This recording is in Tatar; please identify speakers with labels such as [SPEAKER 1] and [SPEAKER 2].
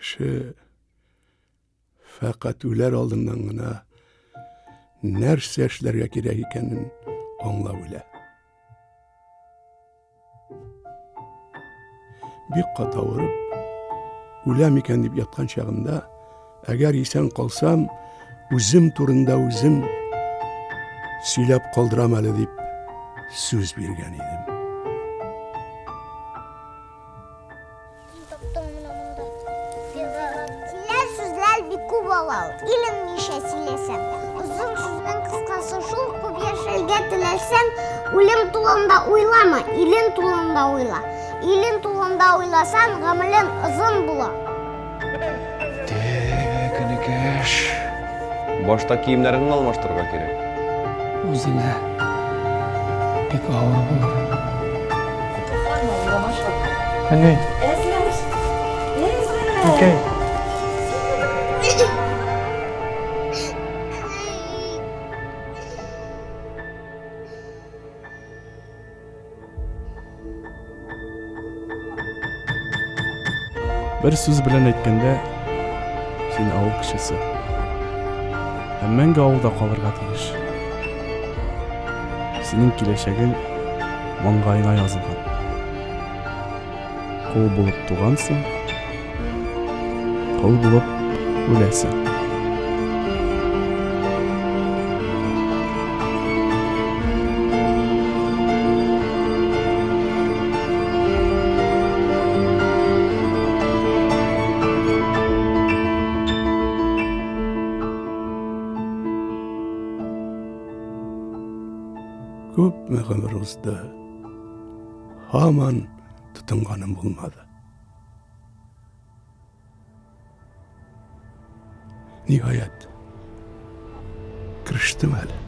[SPEAKER 1] Кеше фәкать үләр алдыннан гына нәрсә эшләргә кирәк икәнен аңлап үлә. Бик каты авырып, үләм икән дип яткан чагында, әгәр исән калсам, үзем турында үзем сөйләп калдырам әле дип сүз биргән идем.
[SPEAKER 2] Сөйләр сүзләр бик күп ала ул. Илең ничә сөйләсәң. Озын сүзнең кыскасы шул, күп яшәргә теләсәң, үлем турында уйлама, илең турында уйла. Илең турында уйласаң, гомерең озын була.
[SPEAKER 3] Тек, энекәш. Башта киемнәреңне алмаштырырга кирәк.
[SPEAKER 4] Үзеңә бик авыр булыр. Әни. Әнкәй.
[SPEAKER 5] Бер сүз белән әйткәндә, син авыл кешесе. Һәм мәңге авылда калырга тиеш. Синең киләчәгең маңгаеңа язылган. Кол булып тугансың, кол булып үләсең.
[SPEAKER 1] Күпме гомер узды, һаман тотынганым булмады. Ниһаять, керештем әле.